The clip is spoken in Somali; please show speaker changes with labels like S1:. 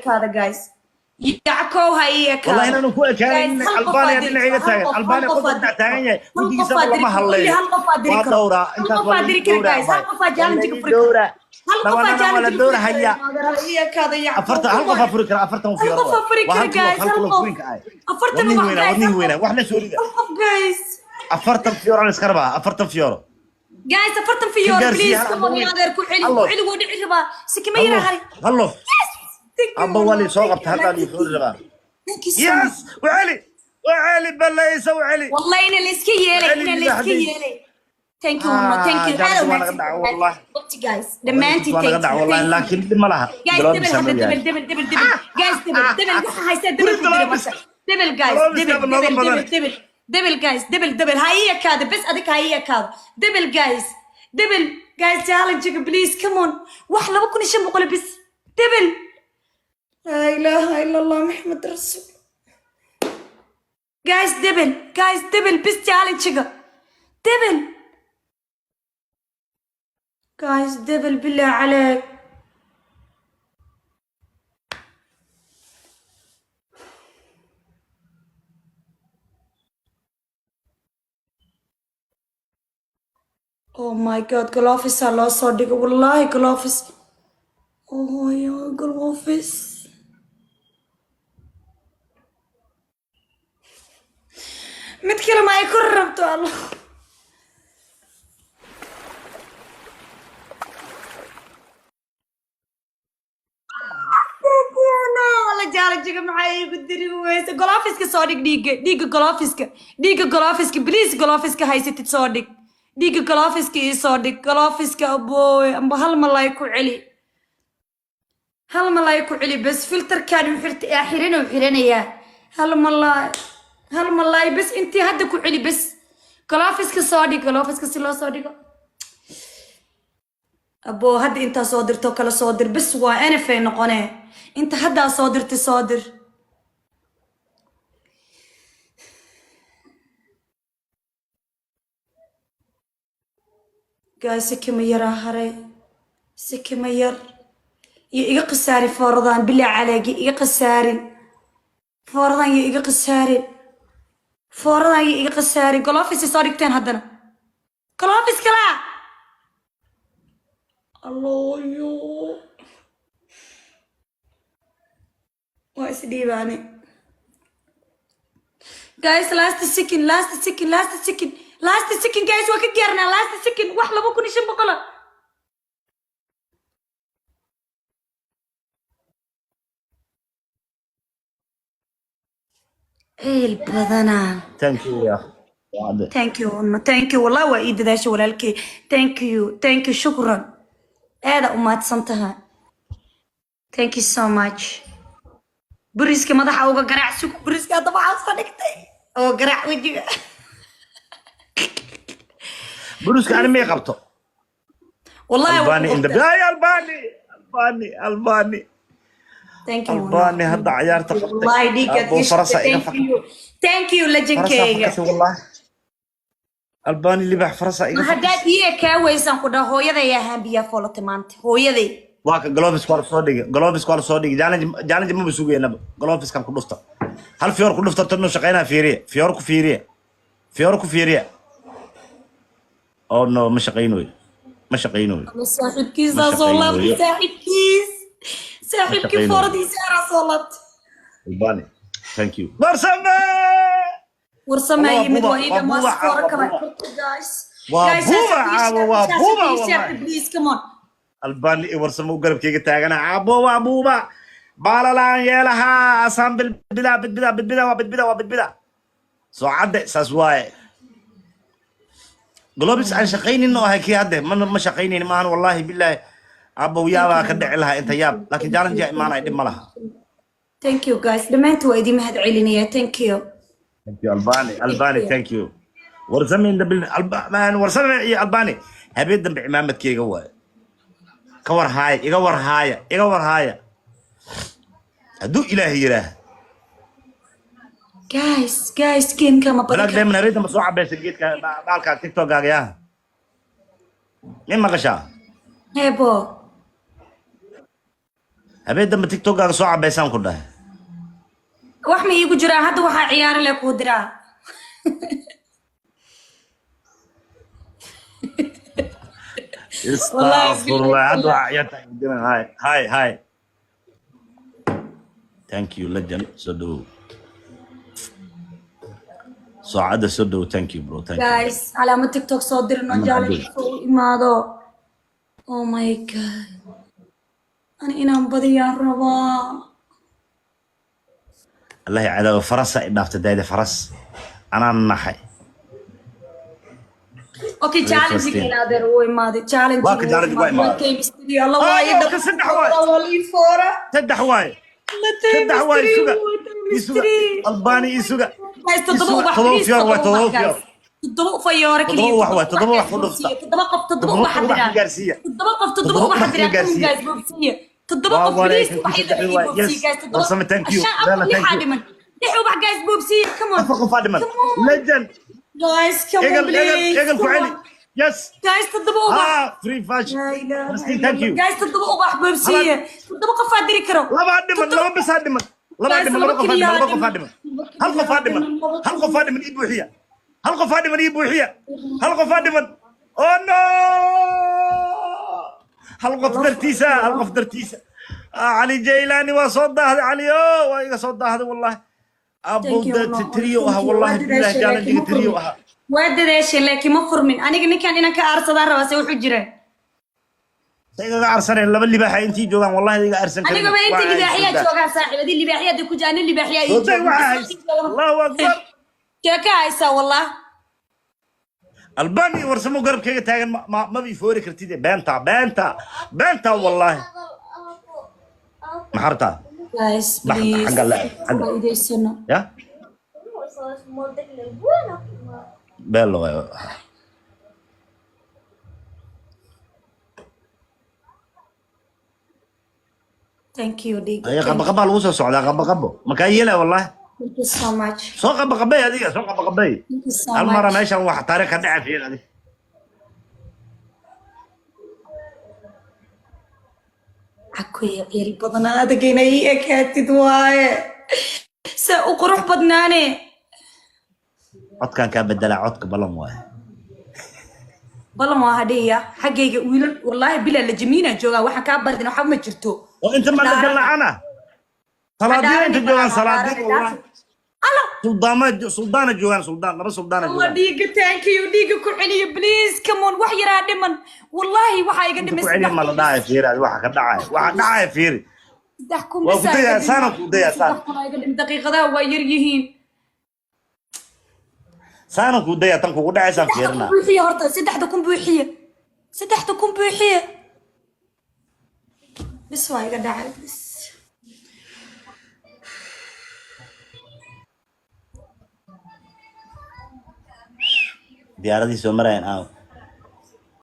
S1: ekaada, guys. Yackow ha ii ekaado.
S2: Wallahi inaanu ku ekaanin.
S1: Guys, hal qof
S2: Albania
S1: aa diri
S2: dhinaca iga
S1: karo, hal
S2: taagan.
S1: qof, hal
S2: Albania
S1: qof
S2: qofka
S1: aa
S2: dhinac
S1: diri
S2: taagan
S1: karo.
S2: yahay,
S1: Hal qof
S2: wejigiisaba
S1: aa diri
S2: lama
S1: karo.
S2: hadlayo.
S1: Hal qof aa diri
S2: Waa
S1: karo.
S2: dhowraa
S1: Hal
S2: intaas,
S1: qof
S2: waa
S1: aa
S2: la
S1: diri
S2: ii
S1: karo,
S2: dhowraa
S1: guys. Hal
S2: abay,
S1: qof aa
S2: waa la
S1: challenge-ga
S2: ii
S1: furi karo.
S2: dhowraa.
S1: Hal qof aa
S2: Dhabanana waa la
S1: challenge-ga furi karo.
S2: dhowrahaya.
S1: Ha ii ekaado, Yackow.
S2: 40 hal
S1: Come
S2: qof
S1: on.
S2: aa furi kara, 40
S1: Hal
S2: fiyooro
S1: qof aa furi
S2: waa
S1: kara,
S2: hal kulof,
S1: guys.
S2: hal
S1: Hal
S2: kulof
S1: qof.
S2: weynka ah.
S1: 40
S2: Wadnihi
S1: wax,
S2: weynaa,
S1: guys.
S2: wadnihi
S1: Hal qof.
S2: weynaa, wax la soo rida.
S1: Hal qof, guys.
S2: 40 fiyooro la iska rabaa, 40 fiyooro.
S1: Guys, 40
S2: Ka
S1: fiyooro,
S2: gaarsiiya
S1: please.
S2: hal
S1: Come
S2: xabo
S1: on,
S2: weyn.
S1: adeer, ku celi.
S2: Hal
S1: Ku
S2: loof.
S1: celi, wuu dhici rabaa. Sikima
S2: Hal
S1: yara
S2: loof.
S1: hari.
S2: Hal loof.
S1: Yes. Thank you,
S2: Abba waa
S1: wallah.
S2: lii soo
S1: Thank
S2: qabta
S1: you.
S2: haddaa lii foori rabaa.
S1: Thank you so much.
S2: Yes, waceli, waceli, balaysa waceli.
S1: والله إن اللي إسكي يلي
S2: waceli
S1: إن اللي إسكي
S2: libaaxday.
S1: يلي. Thank you, Mama. Thank you.
S2: Ah,
S1: Aad
S2: waa naga dhaca wallahi.
S1: waqti, guys. Dhammaantiin
S2: waa naga
S1: thank
S2: dhaca
S1: you.
S2: wallahi,
S1: Thank you.
S2: laakiin dhib ma laha.
S1: Guys,
S2: Gloves
S1: double
S2: aan
S1: hadda,
S2: leeyahay.
S1: double, double, double, double. Guys, double, double. Waxa haystaa double ku dira
S2: Gloves.
S1: marka. Double, guys.
S2: Gloves
S1: Double,
S2: kaba nooga
S1: double,
S2: badan.
S1: double, double. Double, guys. Double, double. Ha ii ekaado. Bes adig ha ii ekaado. Double, guys. Double. Guys, challenge, please. Come on. Wax 2500 bes. Double. لا إله إلا الله محمد رسول. Guys, double. Guys, double. Bes challenge. Double. Guys, double بالله عليك. Oh my God, gloves aa loo soo dhigay. Wallahi gloves. Oh my God, gloves. Mid kale ma ay kor rabto Allah. La challenge-ga maxaa iigu diri weyse? Gloveska soo dhig, dhiigga, dhiigga gloveska, dhiigga gloveska, please. Gloveska haysatid soo dhig. Dhiigga gloveska ii soo dhig. Gloveska, abooy, amba hal malay ku celi. Hal malay ku celi bas. Filterkaan uu xirta aa xiran uu xiranayaa. Hal malay, hal malay bas, intii hadda ku celi bas. Gloveska soo dhig, gloveska si loo soo dhigo. Aboo, hadda intaa soo dirto kale soo dir bas, waa nfa noqonee. Inta haddaa soo dirtay soo dir. Guys, sikima yaraa haray, sikima yar iyo iga khasaarin fooradan, bilaa caleegi iga khasaarin fooradan, iyo iga khasaarin fooradan, iyo iga khasaarin. Gloves soo dhigteen haddana, gloves kalaa. Allooyo, waa isdhiibaane. Guys, last second, last second, last second, last second, guys. Waa ka gaarnaa last second. Wax 2500. Ciil badanaa.
S2: Thank you ya. Wacde.
S1: Thank you, Umma. Thank you, wallahi waa ii dadaasha, walaalkay. Thank you, thank you, shukran, aada u mahadsan tahay. Thank you so much. Buriska madaxa uga garaac, sug. Buriska hadda waxaa soo dhigtay oo garaac wejiga.
S2: Buruska ani may qabto.
S1: Wallahi waa
S2: Albani
S1: ku
S2: in the
S1: qabtaa.
S2: Ay, Albani, Albani, Albani.
S1: Thank you.
S2: Albani hadda ciyaarta qabtay.
S1: Wallahi dhiiggaad
S2: Aboo,
S1: ii
S2: farasa
S1: shubtay.
S2: iga
S1: Thank
S2: fak
S1: you, thank you,
S2: farasa
S1: legendkayga.
S2: fakatay wallahi. Albani libax farasa iga
S1: Ma haddaad
S2: fakatay.
S1: ii kaa weysaan ku dhaha, hooyaday ahaan biyaa foolatay maanta, hooyaday.
S2: Waa ka gloves waa la soo dhigay, gloves waa la soo dhigay. Challenge, challenge maba sugaynaba. Gloveskan ku dhufta, hal fiyoor ku dhufta, tanuu shaqaynaa. Fiiriya, fiyoor ku fiiriya, fiyoor ku fiiriya. Oh no, ma shaqaynayo, ma shaqaynayo.
S1: Alla, saaxiibkiisaa
S2: Ma
S1: soo laabtay.
S2: shaqaynayo.
S1: Saaxiibkiis, saaxiibkii
S2: shaqaynayo.
S1: fooradiisa araa soo laabtay.
S2: Albani, thank you. Warsame.
S1: Warsame
S2: Wallah, waa
S1: yimid.
S2: buuba,
S1: Waa ii
S2: waa
S1: dhammaas
S2: buuba,
S1: foora
S2: waa
S1: kale.
S2: buuba.
S1: Guys,
S2: Waa
S1: guys,
S2: buuba caawa, waa buuba wallahi.
S1: Please, come on.
S2: Albani i Warsame u garabkayga taagana. Caabo waa buuba, baalalaan yeelahaa asaan bilbida bidbida bidbida, waa bidbida, waa bidbida. Soo cadde saas waaye. Gloves aan shaqaynin oo ahay kii hadde ma shaqaynin maahan. Wallahi billahi abow, yaabaa ka dhici lahaa inta yaab, laakiin challenge yaa imaanaya, dhib ma laha.
S1: Thank you, guys. Dhammaantiin waa idin mahad celinaya. Thank you.
S2: Thank you, Albani. Albani, thank you. Warsame in the building. Man, Warsame iyo Albani habeen dambe cimaamadkeyga waaye. Ka war haaya, iga war haaya, iga war haaya hadduu Ilaahay yidhaah.
S1: Guys, guys, gameka ma badin
S2: Black
S1: kara.
S2: Diamond habeen dambe soo cabaysa geedka baalka TikTokaaga yaa min maqashaa.
S1: Hebo.
S2: Habeen dambe TikTokkaaga soo cabaysaan ku dhahay.
S1: Wax ma iigu jiraa hadda? Waxaa ciyaari le kuu diraa.
S2: Astaghfirullah, hadda waxaa ciyaarta igu diran. Hi, hi, hi, thank you legend, soo dhawow. Soocadda soo dhawow. Thank you bro, thank you.
S1: Guys, calaamad TikTok soo dirno.
S2: Aman
S1: challenge
S2: Cabdul.
S1: soo u imaado. Oh my God, ani inaan badiyaan rabaa.
S2: Allahi cadaaba, farasa i dhaaftay, daayda faras anaa naxay.
S1: Okay, challenge.
S2: Falastiin.
S1: Inaadeer wuu imaaday challenge.
S2: Waa ka challenge, waa imaaday.
S1: Alla
S2: Ah,
S1: waaye.
S2: ka saddex waay.
S1: Foora.
S2: Saddex waaye, saddex waaye. Isuga, isuga, Albani, isuga.
S1: Guys, toddoba
S2: Isuga,
S1: ubax
S2: toddoba
S1: please,
S2: fiyoor waay,
S1: toddoba
S2: toddoba
S1: ubax, guys.
S2: fiyoor.
S1: Toddoba fiyoore
S2: Toddoba
S1: keliya.
S2: ubax waay, toddoba ubax ku dhufta.
S1: Toddoba qof, toddoba
S2: Toddoba
S1: ubax
S2: ubax
S1: diraa.
S2: gaarsiiya.
S1: Toddoba qof, toddoba
S2: Toddoba
S1: ubax
S2: ubax
S1: diraa.
S2: gaarsiiya.
S1: Guys, boobsiiya. Toddoba
S2: Waa
S1: qof
S2: wareey,
S1: please, ubax
S2: saddex waay. Yes,
S1: boobsiiya guys, toddoba.
S2: Warsame, thank you.
S1: Shan, afar,
S2: Bella, thank
S1: lixaa
S2: you.
S1: dhiman. Lix ubax guys, boobsiiya, come on.
S2: Afar qof aa dhiman.
S1: Come on.
S2: Legend.
S1: Guys, come on,
S2: Egal, egal,
S1: please.
S2: egal ku
S1: Come
S2: celi.
S1: on.
S2: Yes.
S1: Guys, toddoba ubax.
S2: Ah, free fashion.
S1: La ilaha
S2: Falastiin,
S1: illa
S2: thank you.
S1: Allah. Guys, toddoba ubax boobsiiya. Toddoba qof aa diri karo.
S2: Labaa dhiman, laba bas aa dhiman, labaa
S1: Guys,
S2: dhiman,
S1: laba
S2: laba qof aa
S1: keliya
S2: dhiman, laba qof aa
S1: dhiman.
S2: dhiman, hal qof aa dhiman, hal qof aa dhiman, ii buuxiya. Hal qof aa dhiman, ii buuxiya. Hal qof aa dhiman. Oh no, hal qof dartiisa, hal qof dartiisa. Ah, Cali Jaylaani waa soo daahday. Cali o waa iga soo daahday wallahi.
S1: Thank you,
S2: Abu
S1: Allah.
S2: tiriyo aha
S1: Thank you.
S2: wallahi.
S1: Waa
S2: billahi
S1: dadaashay, laakiin
S2: challenge
S1: ma
S2: tiriyo
S1: furmin.
S2: aha.
S1: Waa dadaashay laakiin ma furmin. Aniga ninkan inaan ka aarsadaan rabaa, se wuxuu jira.
S2: Sa igaga arsaneen? Laba libaaxa intii joogaan, wallahi iga arsan karin.
S1: Anigaba inta
S2: Waa
S1: libaaxyaa
S2: soo
S1: joogaan saaxiib, adii libaaxyaa ku jira, ani libaaxyaa ii
S2: soo day.
S1: jooga.
S2: Waxaa hayst, Allahu akbar.
S1: Sheeka haysaa wallah.
S2: Albani warsamo garabkayga taagan, maba ii foori kartid. Beenta, beenta, beenta wallahi. Maxaa rabtaa?
S1: Guys,
S2: Bax,
S1: please.
S2: xagga la xagga.
S1: Faa'iidaysano.
S2: Ya beelo waay.
S1: Thank you, Dig.
S2: Ay, qaba qabaa lagu soo socdaa, qaba qabo makaa yeelaya wallahi.
S1: Thank you so much.
S2: Soo qaba qabay, adiga soo qaba qabay.
S1: Thank you so
S2: Hal mara
S1: much.
S2: meeshan wax taariikh ka dhaca fiir adi.
S1: Cakuya ciil badanaa, adag inay ii ekaatid waaye. Se u qurux badnaane.
S2: Codkan kaa bedelaa, codka balan waaye.
S1: Balan waa hadhiya xaggayga wiilal, wallaahi bilaa la jamiina joogaa, waxaan kaa bardin waxba ma jirto.
S2: Oo inta ma la lacana salaadiin inta joogaan, salaadiin wallahi.
S1: Alo.
S2: Suldaama, suldaana joogaan, suldaan, laba suldaana
S1: Allah
S2: joogaan.
S1: Dhiiga, thank you, dhiiga ku celiyo please, come on, wax yaraa dhiman wallahi, waxaa iga
S2: inta
S1: dhimay
S2: ku celiya ma la dhacaya? Fiiri adi waxa ka dhacaya, waxa dhacaya fiiri.
S1: 3,000
S2: Waa ku
S1: bisaa iga
S2: dayaa,
S1: dhiman.
S2: Saana ku dayaa, saan.
S1: 3,000 aa iga dhiman, daqiiqadaha waa yar yihiin.
S2: Saana ku dayaa, tan kugu dhacaysaan
S1: 3,000
S2: fiirina.
S1: buuxiye horta, 3,000 buuxiye, 3,000 buuxiye bis, waa iga dhacay bis.
S2: Diyaaradii soo marayaan aaw.